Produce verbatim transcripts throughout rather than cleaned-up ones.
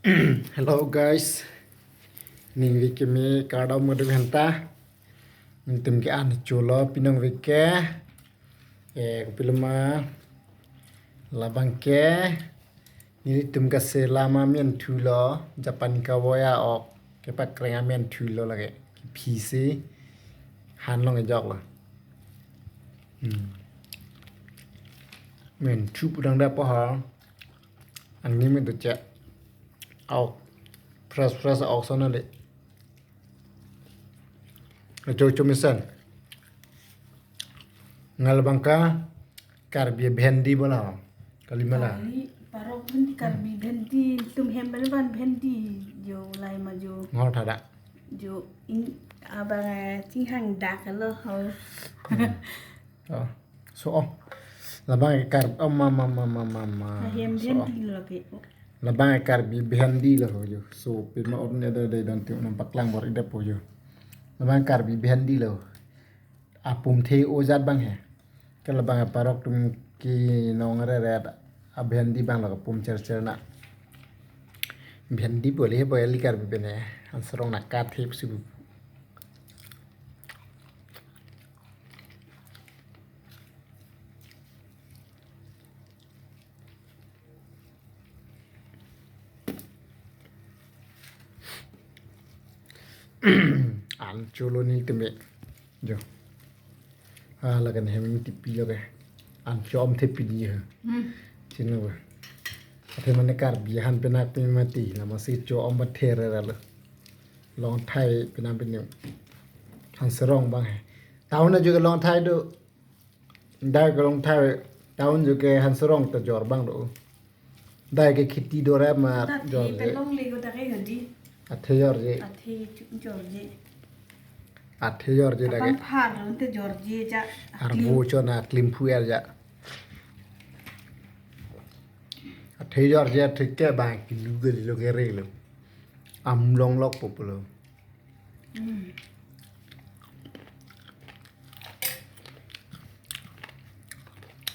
Hello guys, ningve keme kardom kado hanta. Nelitum ke an cholo pinong veke. Eh, kopiloma labang ke nelitum ke se lama amen thulo, Japan kavoya ok kepakreng amen thulo lake. Phisi hanlong ejok lo. Hmm. Amen thu pudang da po ha. Angni amen to che. Aok. Fresh fresh aok sana le. Acho acho mesen. Ngal bangka Karbi bhendi bola. Kalimala. Kali parok bhendi, Karbi bhendi, tum hem bal van bhendi jo lai ma jo. Ngor thada. Jo in abang, eh, chinghang dak lo ho. Oh. So, oh. Labang ekar, oh, ma, ma, ma, ma, ma, ma. Ahem So, oh. Bhendi lo ke. Labang Karbi bhendi lo ho jo. So, pima on ada ada dan tu nampak lang bor ida po jo. Labang Karbi bhendi lo. Apum the ojat bang he. Ke labang parok tum ke nong re re a bhendi bang lo apum cher cher na. Bhendi bole he boyali Karbi bene. Ansarong na kat he si bu. An cholo nelitum ke. Jo. Ah, lakan hem nelitum pi lo ke. An chom the pi di ha. Hmm. Chino ba. Athe mane Karbi han penak pe mati. Lama si chom ba the re ra lo. Long thai penang pening. Ansarong bang he. Town na jo ke long thai do. Dai ke long thai town jo ke Hansarong ta jor bang do. Dai ke kheti do ra ma Ta jor the je. Pelong le ko ta ke hodi. Athe jor je. Athe chu jor je. Athe jor je da Apang ke. Phar lo te jor je ja. Arvo chona klim phu er ja. Athe jor je athe ke ba kilu ke lo ke re lo. Am long lok po po lo. Hmm.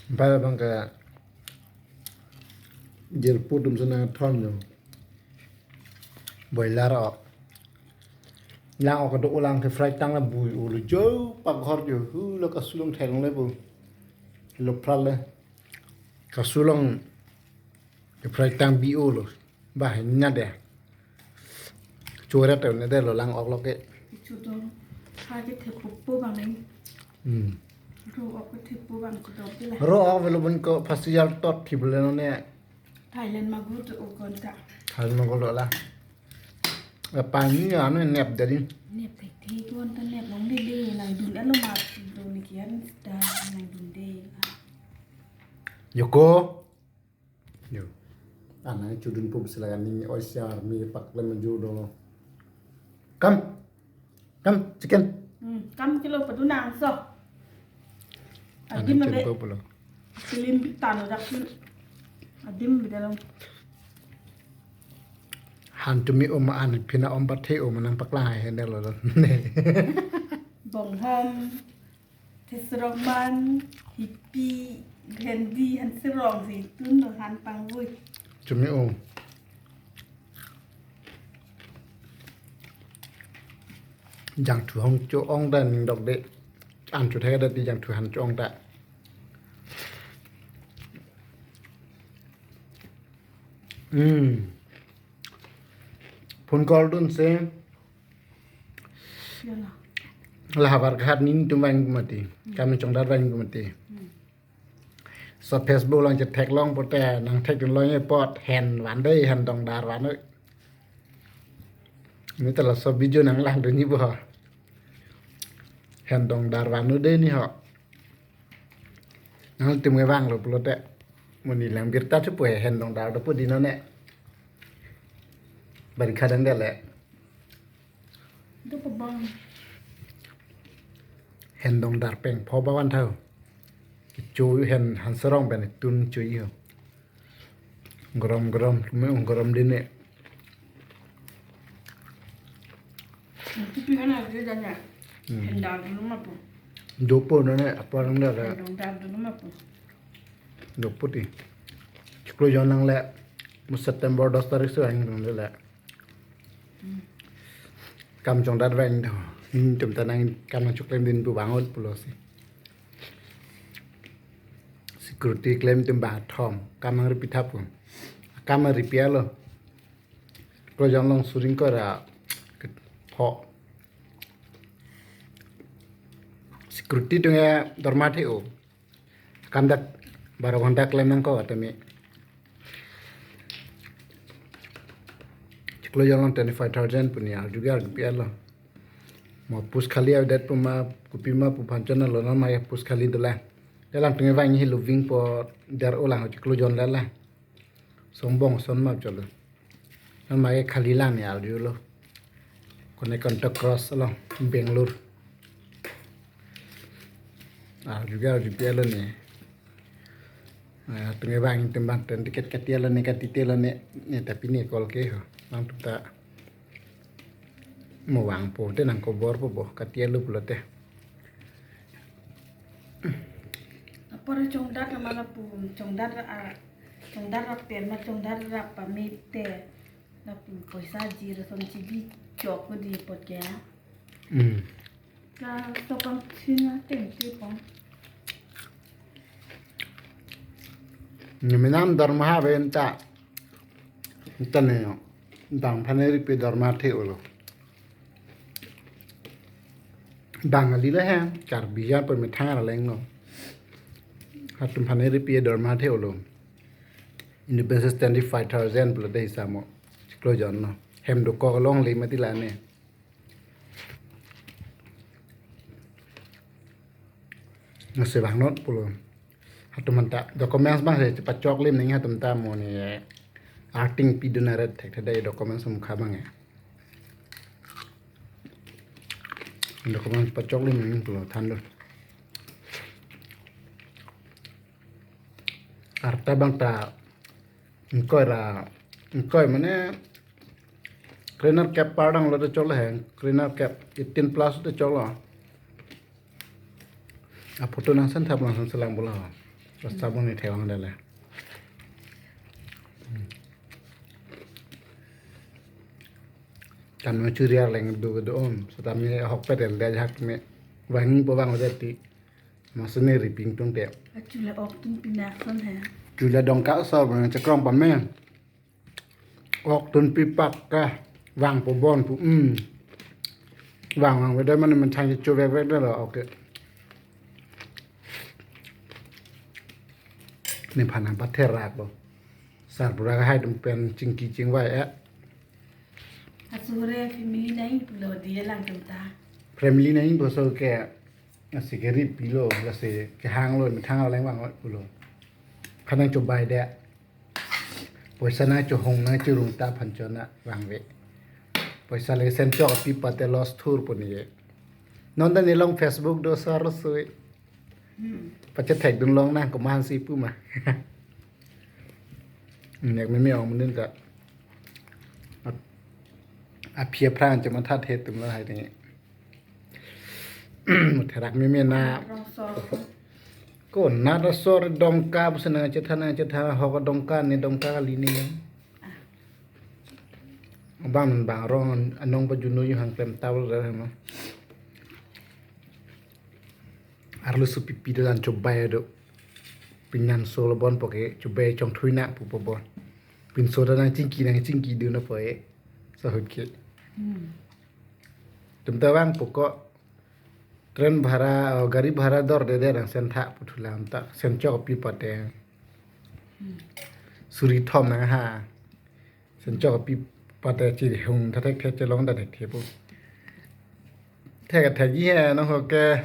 Ba bang ke jel pu tum sana thon lo. Boiler o. Lang o kado lang ke fry tang la bui o lo jo pak ghor jo hu lo kasulong thai long le bu. Lo phral le. Kasulong ke fry tang bi o lo. Ba hanya de. Chora te ne de lo lang ok lo ke. Chu to. Ha ke the pupu bang neng. Hmm. Ro ok ke the pu bang chu to pila. Ro ok velo bun ko festival tot thi bole no ne. Thailand ma gu to o kon ta. Thailand ma gu lo la. Apa ni ya ne nep de din. Nep thek thek kon ta nep long de de nang dun alo ma dun ni kian ta nang dun de. Yoko. Yo. Ana chudun pum sila ni oi siar mi pak lem ju do. Kam. Kam chicken. Hmm, kam kilo padu nang so. Ana Adim abe. Chudun pum lo. Kilim bitan dak. Adim bidalong. Han tumi om an phina om pathe om nang paklang hai hen lo. Bonghom. Thesrok man, hipi, bhendi, han serong si tun lo han pangvui. Chumi o. Jangthu hong cho-ong ta ning dok de. An chu thek da ti jangthu han cho-ong ta. Hmm. Phone call dun se. Yala. La havar khat ning tum vang mati. Kami chongdar vang mati. Hmm. So Facebook lang chetheklong pote nang thekdun long e pot hen van de hen dongdar van de. Ni ta laso video nang lang dun ni bo. Hen dongdar van de ni ho. Nangtum ke vang lo pulote. Muni lang birta thu pu he hen dongdar do pu di no ne. Bari khadang de le. Do pu bang. Hen dongdar peng pho ba van thau. Cho hen han serong pen tun cho i ho. Grom grom me grom de ne. Kupi hana je janya. Hmm. Hendar dulu ma po. Dopo no ne apa nang da da. Hendar dulu ma po. Dopo ti. Chuklo jon nang le. Mo September dos tarik si vangdunde la. Kam chongdat vangdun. Netum ta nangkam nangchoklemdun pu vang-ot pulosi. Security klem atum bang thom. Kam nangripi thap pu. Kam nangripi-etlo. Chiklo jon along suri ingkoi ra ketho. Security atum ke dorma the-o. Kam dak baro ghonta klem nangkok atame. Chiklo jon along twenty-five thousand pu ne arju ke arjupi-etlo. Mo post khali avedet pu ma, kopima pu aphan chonlo, non ma post khali dolang. Alangtum ke vang helo, vangpo, der-o lang chiklo jon la la. Songbong ason ma cholo. Non ma khali lang ne arjulo. Kone Conto Cross along, Bangalore. Arju ke arjupi-etlo ne. Ah, atum ke vang atum bang ten ticket kati-etlo ne, katite-lo ne, ne tapi ne call ke ho. Alangtum ta mo vangpo te nangkobor po bo, kati-etlo pulote. Apor chongdat nama lapu, chongdat ra, chongdat ra pen ma chongdat ra pamit te. Lapu poisa jir son chibi chok ko di pot ke. Hmm. Ka sopang china tengsi pong. Nemenam dorma ave anta. Anta ne, bang aphan nangripi dorma the-olo. Bang kali la he, Karbi aja pu methang arleng lo. Halatum aphan nangripi dorma the-olo. Independence twenty-five thousand pulote hisamo. Chiklo jon lo. Hem dokok along le mati la ne. Nasi vang-not pulo. Halatum anta documents bang si pachoklim nangji halatum ta mo ne arting pidun aret thekthedai documents mukha bang ya. Documents pachoklim nangji pulo thandun. Arta bang ta ingkoi ra, ingkoi mane criminal cap pardang lo te choklo he, criminal cap eighteen plus te choklo. A photo nangsan thap nangsan selang bola. Rasta bang ne thevang dale. Kam nangchuri arleng do do om. Setame ahokpet el dajak me. Vangpo vang dati. Masene riping tung te. Achula ok tung pinak son he. Chula dongka so bang chekrong pame. Ok tun pipak ka vangpo bon pu. Hmm. Vang vang vede mane methang chuvek vek de lo, okay. Nephan nangpatherak lo. Sar pura kahai atum pen chingki chingvai eh. Asore family nangji pulo di alangtum ta. Family nangji puso ke, lasi keripi lo, lasi kehang lo, methang arleng vang-ot pulo. Khanang chobai de. Poisa nangchohong nangchorung ta aphan chona vangve. Poisa le senchok api pate loss thur pu ne. Non ta ne along Facebook do sar sui. Hmm. Pachethekdun longnang komansi pu ma. Nek meme ong menen ta. Ap-, aphi aphrang chematha the atum lo hai ne. Therak meme na. Rongso. Konat asor dongka pusi nangchethan nangchethan ahok dongka ne dongka kali ne. Bang bang arong anong pajunu yu hang klem tawel re ma. Arlo supi pi dan chobai do. Pinanso lo bon poke chobai chongthui na pupo bon. Pinso dan nangchingki nangchingki dun apo e. Sahut ke. Hmm. Atum ta vangpo ko train bhara, oh, gari bhara dorde de nang sentha puthulang ta senchok api pate. Hmm. Suri thom nangha. Senchok api pate chihung thathek the chelong thathek the pu. Thek thekji he nangho ke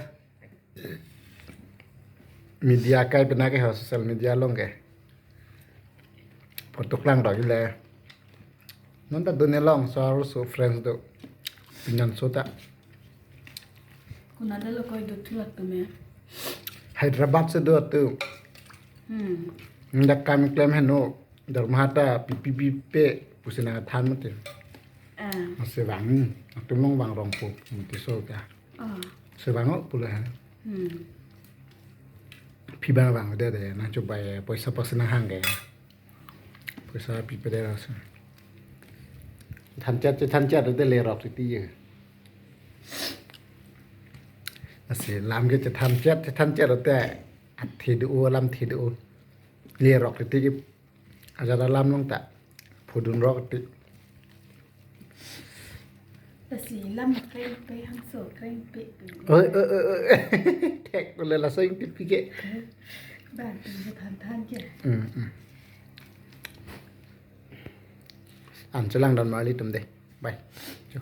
media kai pina ke ho social media along ke. Photo klang dok le. Non ta dun along so also friends do. Pinanso ta. Konat lo koi do thulak tame. Hyderabad si do tu. Hmm. Ndak kam klem heno. Dorma ta pipi pipe pusi nangthan mati. Ah. Masi vang, atum long vang rongpo, mati so ka. Ah. Si vang-o pulo ha. Hmm. Phi bang vang de de, nangchobai poisa pasi nanghang ke. Poisa pipedet ason. Than chet, chethan chet te lerok titi ye. Lasi lam ke chethan chet, chethan chet te athe do, lam the do. Lerok titi ke ajat alam long ta. Pudun rok ti. Lasi lam krengpe, hangso krengpe. Oi, oi, oi, oi. Thek ko le laso ingtip ke. Bang, pi than than ke. Hmm, hmm. An chelang don ma ilitum de. Bye. Jo.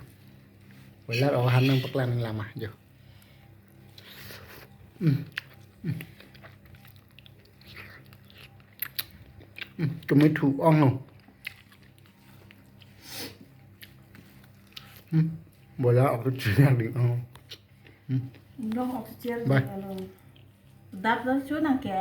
Wala o han nangpaklang lama jo. Hmm. Hmm. Hmm. Tum thu ong no. Hmm. Bola aku chelang ding ong. Hmm. Nong oxygen. Bye. Dap lo chu nang ke.